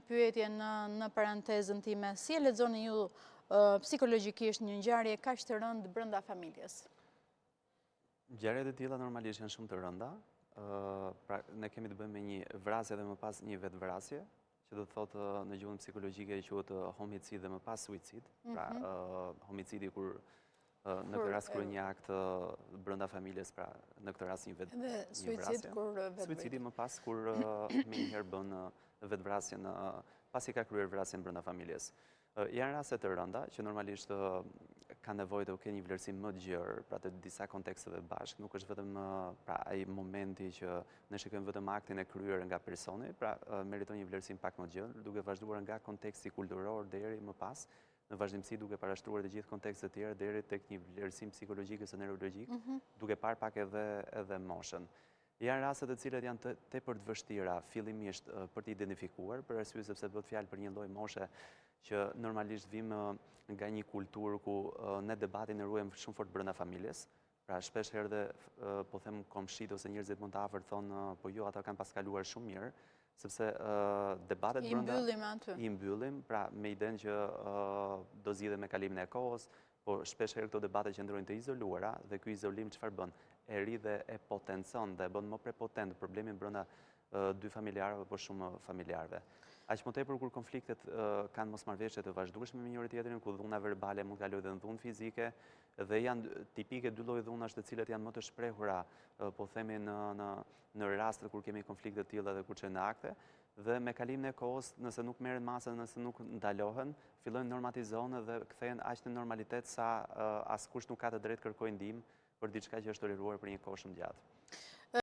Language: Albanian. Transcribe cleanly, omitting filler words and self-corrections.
një pyetje në në parantezën time. Si e lexoni ju psikologjikisht një ngjarje kaq të rëndë brenda familjes? Ngjarjet e tilla normalisht janë shumë të rënda. Pra ne kemi të bëjmë me një vrasje dhe më pas një vetëvrasje, që do të thotë në gjuhën psikologjike quhet homicid dhe më pas suicid. Pra mhm. homicidi kur në këtë rast kur një akt brenda familjes, pra në këtë rast një vetë një vrasje. Kur Suicidi më pas kur menjëherë bën vetëvrasjen pasi ka kryer vrasjen brenda familjes. Janë raste të rënda që normalisht kanë nevojë të kenë një vlerësim më të gjerë, pra të disa konteksteve bashkë, nuk është vetëm pra ai momenti që ne shikojmë vetëm aktin e kryer nga personi, pra meriton një vlerësim pak më të gjerë, duke vazhduar nga konteksti kulturor deri më pas, në vazhdimësi duke parashtruar të gjithë kontekstet e tjera deri tek një vlerësim psikologjik ose neurologjik, mhm. duke parë pak edhe edhe moshën. Janë raste të cilat janë të tepër të vështira fillimisht për të identifikuar, për arsye sepse bëhet fjalë për një lloj moshe që normalisht vijmë nga një kulturë ku ne debatin e ruajmë shumë fort brenda familjes. Pra shpesh herë dhe po them komshit ose njerëzit më të afërt thonë po jo ata kanë pas kaluar shumë mirë, sepse debatet brenda i mbyllim aty. I mbyllim, pra me idenë që do zgjidhen me kalimin e kohës, Po shpesh herë këto debate qëndrojnë të izoluara dhe ky izolim çfarë bën? E rrit dhe e potencon dhe e bën më prepotent problemin brenda dy familjarëve apo shumë familjarëve. Aq më tepër kur konfliktet kanë mosmarrëveshje të vazhdueshme me njëri tjetrin, ku dhuna verbale mund të kalojë dhe në dhunë fizike dhe janë tipike dy lloj dhunash të cilat janë më të shprehura, po themi në në në rastet kur kemi konflikte të tilla dhe kur çojnë në akte, Dhe me kalimin e kohës, nëse nuk merren masa, nëse nuk ndalohen, fillojnë normatizohen dhe kthehen aq në normalitet sa askush nuk ka të drejtë të kërkojë ndihmë për diçka që është toleruar për një kohë shumë të gjatë.